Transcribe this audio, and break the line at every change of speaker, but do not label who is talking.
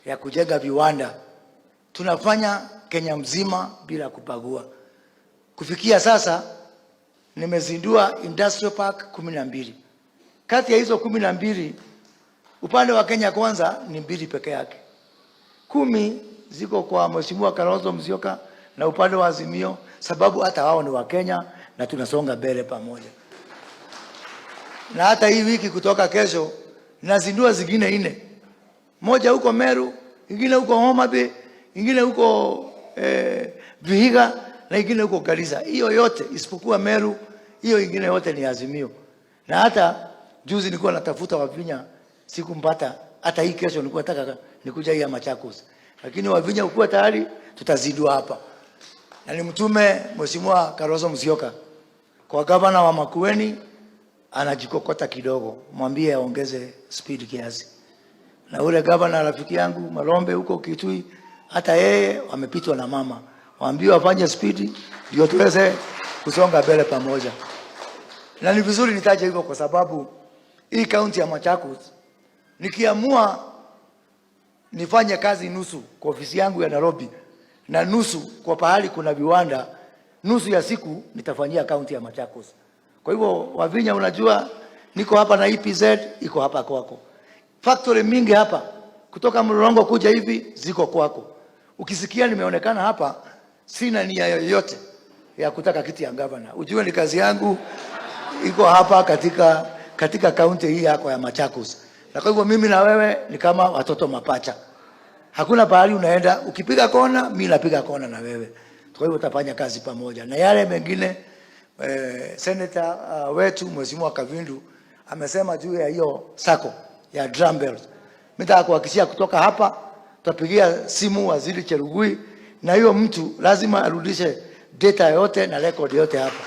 ya kujenga viwanda tunafanya Kenya mzima bila kubagua. Kufikia sasa nimezindua industrial park 12. Kati ya hizo 12, upande wa Kenya Kwanza ni mbili peke yake, 10 ziko kwa Mheshimiwa Kalonzo Musyoka na upande wa Azimio, sababu hata wao ni Wakenya na tunasonga mbele pamoja. Na hata hii wiki kutoka kesho nazindua zingine nne, moja huko Meru, ingine huko Homa Bay, ingine huko Vihiga na ingine huko Garissa. Hiyo yote isipokuwa Meru, hiyo ingine yote ni Azimio. Na hata juzi nilikuwa natafuta Wavinya sikumpata. Hata hii kesho nilikuwa nataka nikuja hii ya Machakos, lakini Wavinya ukiwa tayari tutazindua hapa, na nimtume Mheshimiwa Kalonzo Musyoka kwa gavana wa Makueni, anajikokota kidogo, mwambie aongeze speed kiasi. Na ule gavana rafiki yangu Malombe huko Kitui, hata yeye wamepitwa na mama, waambie wafanye speed ndio tuweze kusonga mbele pamoja. Na ni vizuri nitaje hivyo kwa sababu hii kaunti ya Machakos nikiamua nifanye kazi nusu kwa ofisi yangu ya Nairobi na nusu kwa pahali kuna viwanda, nusu ya siku nitafanyia kaunti ya Machakos. Kwa hivyo Wavinya, unajua niko hapa na EPZ iko hapa kwako. Factory mingi hapa kutoka Mlolongo kuja hivi ziko kwako. Ukisikia nimeonekana hapa, sina nia yoyote ya kutaka kiti ya gavana. Ujue ni kazi yangu iko hapa katika kaunti hii yako ya Machakos. Na kwa hivyo mimi na wewe ni kama watoto mapacha. Hakuna pahali unaenda, ukipiga kona, mimi napiga kona na wewe. Kwa hivyo tutafanya kazi pamoja. Na yale mengine senator wetu Mheshimiwa Kavindu amesema juu ya hiyo sacco ya Drambels. Mimi nataka kuhakikishia kutoka hapa tutapigia simu Waziri Chelugui na hiyo mtu lazima arudishe data yote na record yote hapa.